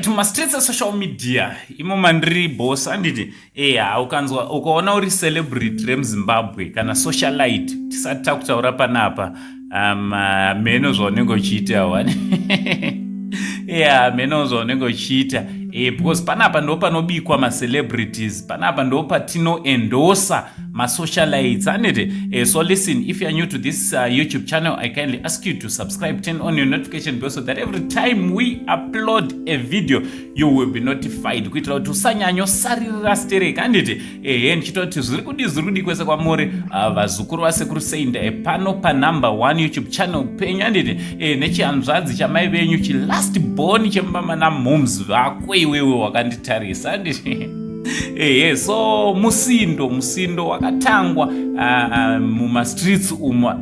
Right, mumastreets esocial media imo mandiri boss, anditi? Eya, ukanzwa ukaona uri celebrity remuZimbabwe kana socialite, tisati takutaura panapa, mheno zvaunenge uchiita wani. Yeah, mheno zvaunenge uchiita, because panapa ndo panobikwa macelebrities, panapa ndo patinoendosa masocialites, anditi? So listen, if you are new to this YouTube channel, I kindly ask you to subscribe, turn on your notification bell so that every time we upload a video you will be notified, kuitira kuti usanyanyosaririra sterek, anditi? Ehe, ndichita kuti zviri kudi, zviri kudi kwese kwamuri, vazukuru vasekuru Seinda pano panumber one YouTube channel penyu, anditi? Nechihanzvadzi chamai venyu, chilast born chemumama namoms vako, iwewe wakanditarisa, anditi? Ehe, so musindo wakatangwa mumastreets umo.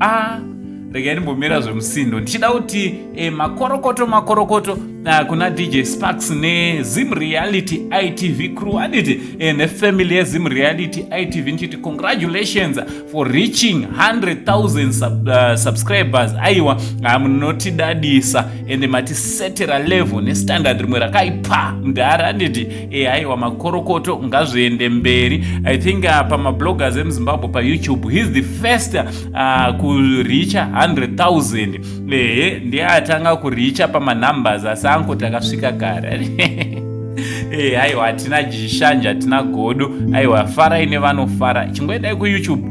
Regai ndimbomira zvemusindo, ndichida kuti makorokoto, makorokoto kuna DJ Sparks neZim Reality ITV crew, anditi? Nefamily yeZim Reality ITV, ndichiti congratulations for reaching 100,000 subscribers. Aiwa, munotidadisa ende matisetera level nestandard rimwe rakaipa mudhara, anditi? Aiwa, makorokoto, ngazviende mberi. I think pamabloggers emuZimbabwe paYouTube, he's the first kuricha 100,000. Ehe, ndiye atanga kuricha pamanumbers, asi angoti akasvika kare. Aiwa, hatina jishanja, hatina godo. Aiwa, farai nevanofara. Chingoendai kuYouTube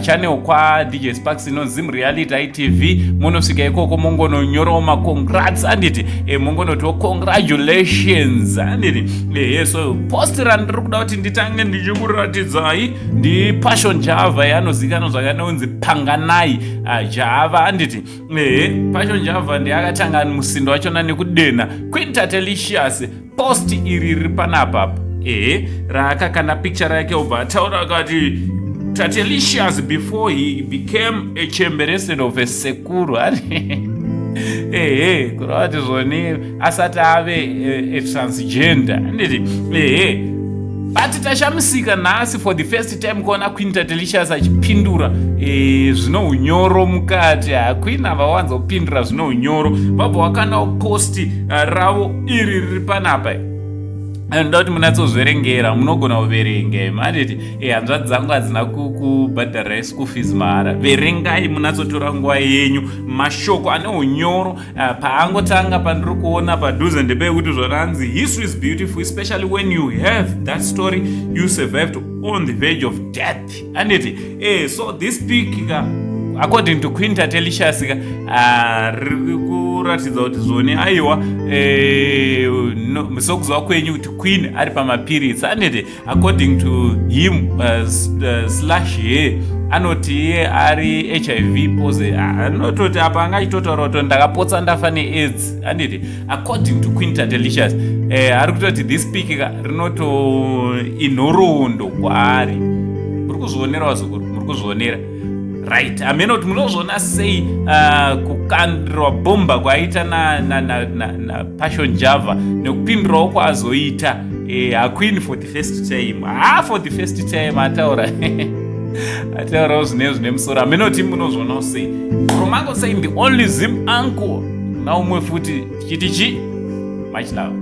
channel kwaDJ Sparks inoZim Reality ITV, munosvika ikoko mongononyorawo macongrats, anditi? Mongonotiwo congratulations, anditi? Ehe, so post randiri kuda kuti nditange ndichikuratidzai ndiPassion Java, yaanozivikanwa zvakanonzi Panganai Java, anditi? Ehe, Passion Java ndiakatanga musindo wachona nekudena Queen Tatelicious. Post iri riri panapapa, ehe, raakakanda picture rake, obva ataura akati, "Tatelicious before he became a chembere instead of a sekuru." Ehe, kureva kuti zvoni asati ave a transgender, anditi? Ehe, but tashamisika nhasi for the first time kuona Queen Tatelicious achipindura zvino unyoro mukati. HaQueen havawanzopindura zvino unyoro. Vabva vakandawo post ravo iri riri panapa. Ndoda kuti munatsozverengera, munogona kuverenga, manditi? Hanzvadzi dzangu hadzina kubhadharirai school fees mahara. Verengai, munatsotora nguva yenyu. Mashoko ane unyoro paangotanga pandiri kuona padhuze ndepekuti zvananzi, "History is beautiful, especially when you have that story. You survived on the verge of death," anditi? So this pic ka, according to Queen Tatelicious ka, riri kuratidza kuti zvoni, aiwa, sokuziva kwenyu kuti Queen ari pamapiritsi, anditi? According to him slash he, anoti iye ari HIV pose. Anototi apa anga achitotaura kuti ndakapotsa ndafa neAIDS, anditi? According to Queen Tatelicious, ari kutoti this pic ka rinoto inhoroondo kwaari. Muri kuzvionera, vazukuru? Muri kuzvionera? Right, hamene kuti munozviona sei kukandirwa bhomba kwaita naPassion Java nekupindurawo kwaazoita haQueen for the first time. Ha, for the first time ataura, ataurawo zvine musoro. Hamene kuti munozvionawo sei. Romango saying the only Zim uncle naumwe futi, tichiti chi much love.